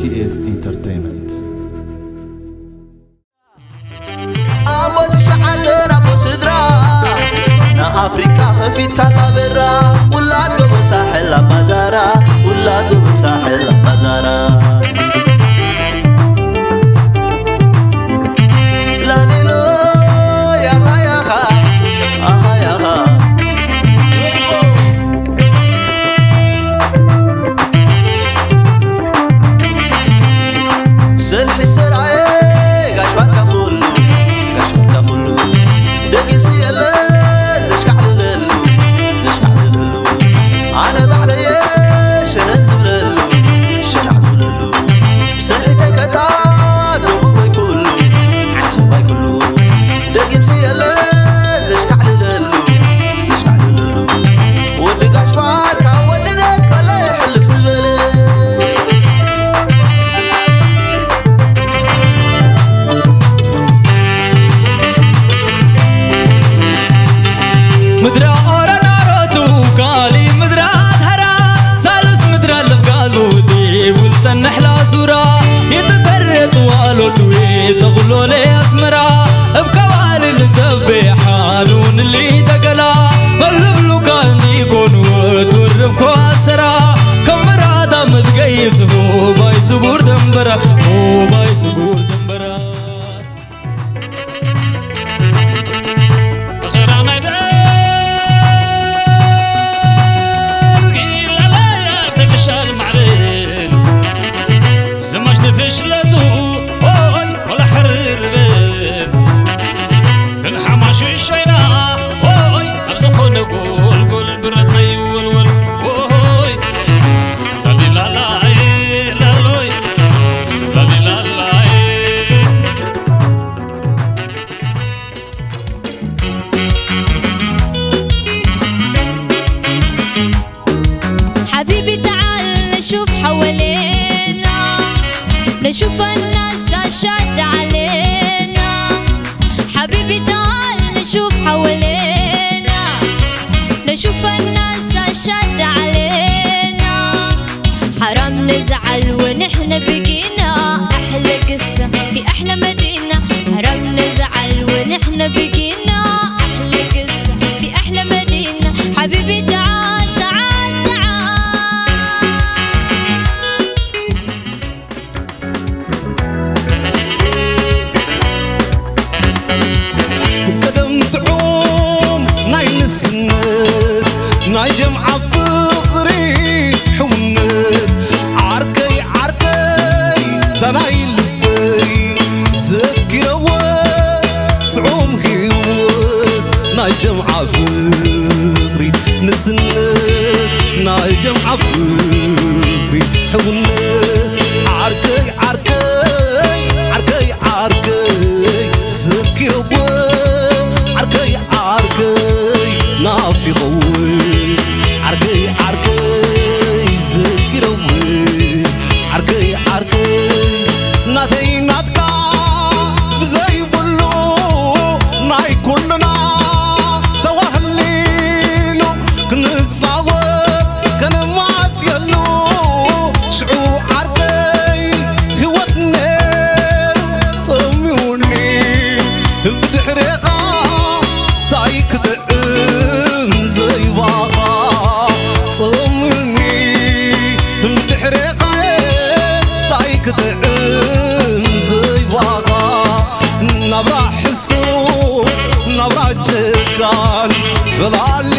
ቲኤፍ ኢንተርቴይንመንት። ኣቦ ትሽዓተ ኣቦ ስድራ ንኣፍሪቃ ከፊትካላ በራ ውላድ ጎቦ ሳሕል ኣባዛራ ውላድ ጎቦ ሳሕል ኣባዛራ ላሊሎ ያኻ ያኻ ኣሃ ያኻ ሰልሒ ሰራየ ጋሽ ባርካ ኩሉ ጋሽ ባርካ ኩሉ ደጊምሲ የለ ዘሽካዕልለሉ ዘሽካዕልለሉ ኣነ ባዕለየ ሸነን ዝብለሉ ሸናዕ ዝብለሉ ሰልሒ ተከታ ደቡብ ወይ ኩሉ ዓሰብ ወይ ኩሉ ደጊምሲ የለ ዘሽካዕልለሉ ዘሽካዕልለሉ ወዲ ጋሽ ባርካ ወዲ ደቀለ ሕልፍ ዝበለ ምድረ ኦረናሮቱ ካሊ ምድረ ኣድሃራ ሳልስ ምድረ ልፍጋል ውዲ ውልጠን ንሕላ ሱራ ይትተርጥ ዋሎቱ ተቕሎለ ኣስመራ እብ ከዋልል ተቤ ሓኑን ሊ ደገላ መልብሉካ እንዲኮን ወትወርብኮ ኣሰራ ከም ምራዳ ምትገይስ ሆባይ ስቡር ደንበራ ሆባይ ስቡር ደንበራ ዘማች ንፍሽለቱ ሆይ ወላ ሕርርበ ግን ሓማሹ ሸይና ሆይ ኣብ ዝኾነ ጎልጎል ብረትና ይወልወል ሆይ ላሊላላይ ላሎይ ላሊላላይ حبيبي تعال نشوف حوالينا نشوف الناس أشد علينا حبيبي تعال نشوف حوالينا نشوف الناس أشد علينا حرام نزعل ونحن بقينا أحلى قصة في أحلى مدينة حرام نزعل ونحن بقينا أحلى قصة في أحلى مدينة حبيبي تعال تعال تعال ቀደም ጥዑም ናይ ንስነት ናይ ጀምዓ ፍቕሪ ሕውነት ዓርከይ ዓርከይ ተናይ ልበይ ዘኪረዎ ጥዑም ህይወት ናይ ጀምዓ ፍቕሪ ንስነት ናይ ጀምዓ ፍቕሪ ሕውነት ዓርከይ ዓርከይ ዓርከይ ዓርከይ ዘኪረዎ ዓርከይ ዓርከይ ናፊቐዎ ዓርከይ ዓርከይ ዘኪረዎ ዓርከይ ዓርከይ ናተይ ናትካ ብዘይብሉ ናይ ኩልና ተዋህሊሉ ክንጻወት ከነማስየሉ ሽዑ ዓርከይ ህይወት ነይሩ ጸሚውኒ ብድሕሬኻ ታይ ክጥዕም ዘይባኻ ጸሚውኒ ብድሕሬኻ ታይ ክጥዕም ዘይባኻ ናብራ ሕሱር ናብራ ጀጋን ፈላሊ